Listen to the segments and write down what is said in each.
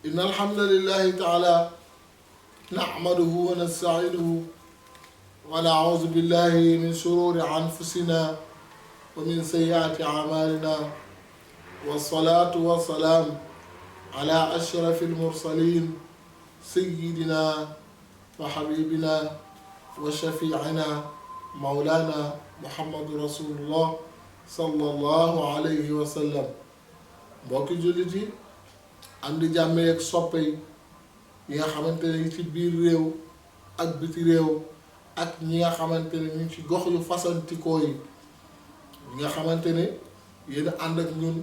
إن الحمد لله تعالى نحمده ونستعينه ونعوذ بالله من شرور أنفسنا ومن سيئات أعمالنا والصلاة والسلام على أشرف المرسلين سيدنا وحبيبنا وشفيعنا مولانا محمد رسول الله صلى الله عليه وسلم. mbokki jullit yi am di jàmmee ak soppe yi nga xamante ne ci biir réew ak biti réew ak ñi nga xamante ne ñu ci gox yu fasantikoo yi nga xamante ne yéen ànd ak ñun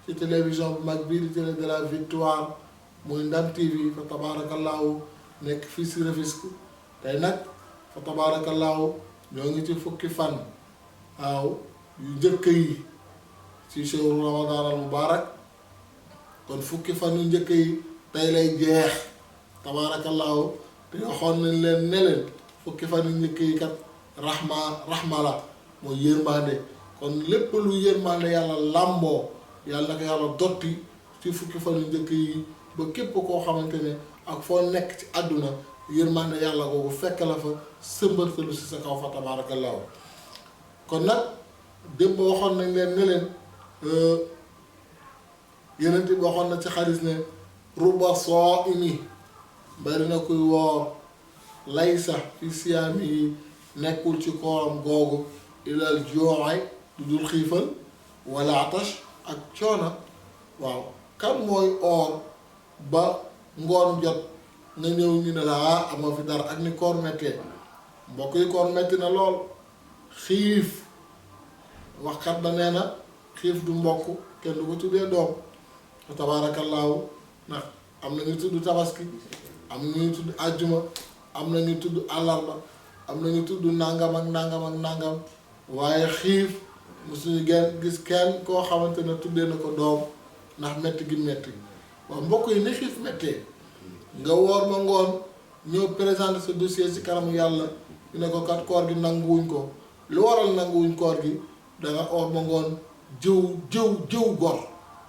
ci télévision bu mag bii di télé de la victoire muy Ndam TV fa tabaarakallaahu nekk fii si Rufisque tey nag fa tabaarakallaahu ñoo ngi ci fukki fan waaw yu njëkk yi ci shahru Ramadan al Mubarak kon fukki fan yu njëkk yi tey lay jeex tabaarakallaahu te waxoon nañ leen ne leen fukki fan yu njëkk yi kat rahma la mooy yërmande kon lépp lu yërmande yàlla làmboo yàlla na ko yàlla dotti ci fukki fan yu njëkk yi ba képp koo xamante ne ak foo nekk ci àdduna yërmande yàlla googu fekk la fa sëmbartalu si sa kaw fa tabaarakallaahu kon nag démb waxoon nañ leen ne leen yeneen bi waxoon na ci xadis ne ruba soo imi bari na kuy woor laysa fi siyaami yi nekkul ci kooram googu ilal jooxay du dul xiifal wala atash ak coona waaw kan mooy oor ba ngoon jot nga ñëw ñu ne la amoo fi dara ak ni koor mettee mbokk yi koor metti na lool xiif waxkat ba nee na xiif du mbokk kenn du ko tuddee doom tabaarakallaahu ndax am na ñu tudd tabaski am na ñu tudd àjjuma am na ñu tudd àllarba am na ñu tudd nangam ak nangam ak nangam waaye xiif musuñu gis kenn koo xamante ne tuddee na ko doom ndax metti gi metti waaw mbokk yi ni xiif mettee nga woor ba ngoon ñëw présenter sa dossier ci kanamu yàlla ñu ne ko kat koor gi nanguwuñ ko lu waral nanguwuñ koor gi danga oor ba ngoon jëw gor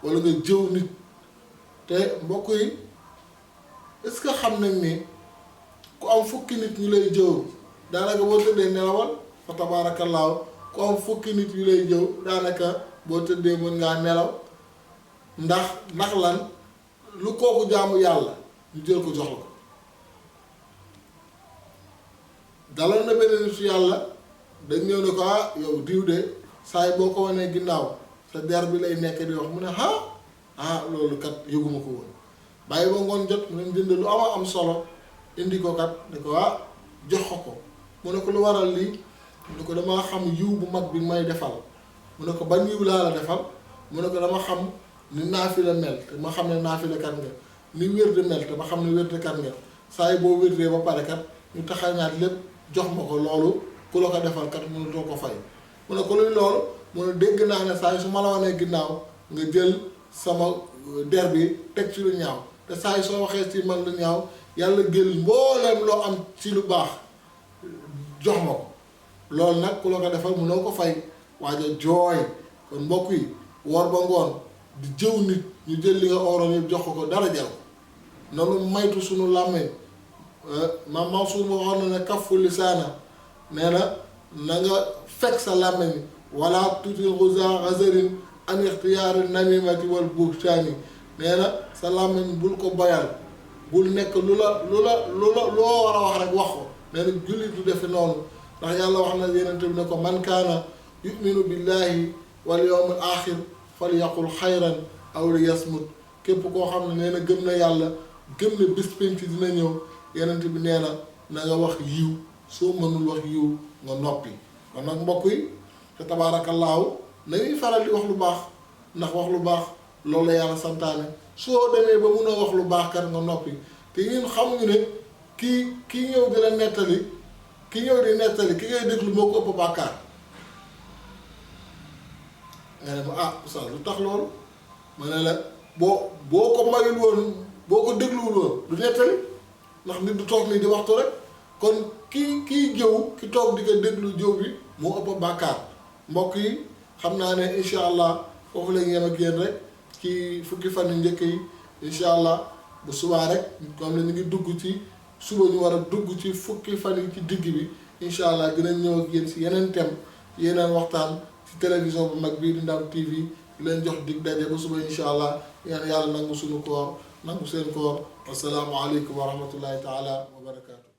wala nga jëw nit te mbokk yi est-ce que xam nañ ni ku am fukki nit ñu lay jëw daanaka boo tëddee nelawal fa tabaarakallaahu ku am fukki nit yu lay jëw daanaka boo tëddee mën ngaa nelaw ndax lan lu kooku jaamu yàlla ñu jël ko jox la ko dalal na benn nitu yàlla dañ ñëw ne ko yow diw de saa yi boo ko wanee ginnaaw sa der bi lay nekk di wax mu ne loolu kat yëguma ko woon bàyyi ba ngoon jot mu ne jënd lu am solo indi ko kat ne ko jox ko mu ne ko lu waral lii mu ne ko dama xam yiw bu mag bi may defal mu ne ko ban yiw laa la defal mu ne ko dama xam ni naafila mel te ma xam ne naafila kat nga ni wérde mel te ma xam ne wérde kat nga saa yi boo wérdee ba pare kat ñu taxañaat lépp jox ma ko loolu ku la ko defal kat mënutoo ko fay mu ne ko luy loolu mu ne dégg naa ne saa yi su ma la wanee ginnaaw nga jël sama der bi teg ci lu ñaaw te saa yi soo waxee ci man lu ñaaw yàlla jël mbooleem loo am ci lu baax jox ma ko loolu nag ku la ko defal mënoo ko fay waaye jooy kon mbokk yi woor ba ngoon di jëw nit ñu jël li nga ooroon yëpp jox ko dara jar noonu maytu suñu làmmeñ maam Mansour ma waxoon na ne kaffu lisaana nee na nga fekk sa làmmeñ wala tuuti gazarin an ixtiyaari namimati wal buhtaani nee na sa làmmeñ bul ko boyal bul nekk lu la loo war a wax rek wax ko nee na jullit du defe noonu ndax yàlla wax na yenente bi ne ko man kaana yuminu billahi wal yawmil axir fal yaqul xayran aw li yasmut képp koo xam ne nee na gëm na yàlla gëm na bis penc dina ñëw yenente bi nee na nga wax yiw soo mënul wax yiw nga noppi kon nag mbokk yi te tabaarakallaahu nañuy faral di wax lu baax ndax wax lu baax loolu la yàlla santaane soo demee ba mun a wax lu baax kat nga noppi te ñun xamuñu ne kii ñëw di la nettali ki ngay déglu moo ko ëpp bàkkaar nga ne ma oustaz lu tax loolu ma ne la boo ko mayul woon boo ko dégluwul woon du nettali ndax nit du toog nii di waxtu rek kon kii jëw ki toog di ko déglu jëw bi moo ëpp bàkkaar mbokk yi xam naa ne incha allah foofu la ñu yem ak yéen rek ci fukki fan yu njëkk yi incha allah bu subaa rek comme ne ñu ngi dugg ci suba ñu war a dugg ci fukki fan yi ci digg bi incha allah dinañ ñëw ak yéen si yeneen thème yeneen waxtaan ci télévision bu mag bii di Ndam TV di leen jox dig daje ba suba incha allah yéen yàlla nangu suñu koor nangu seen koor wasalaamualeykum wa rahmatullahi taala wa barakaatu.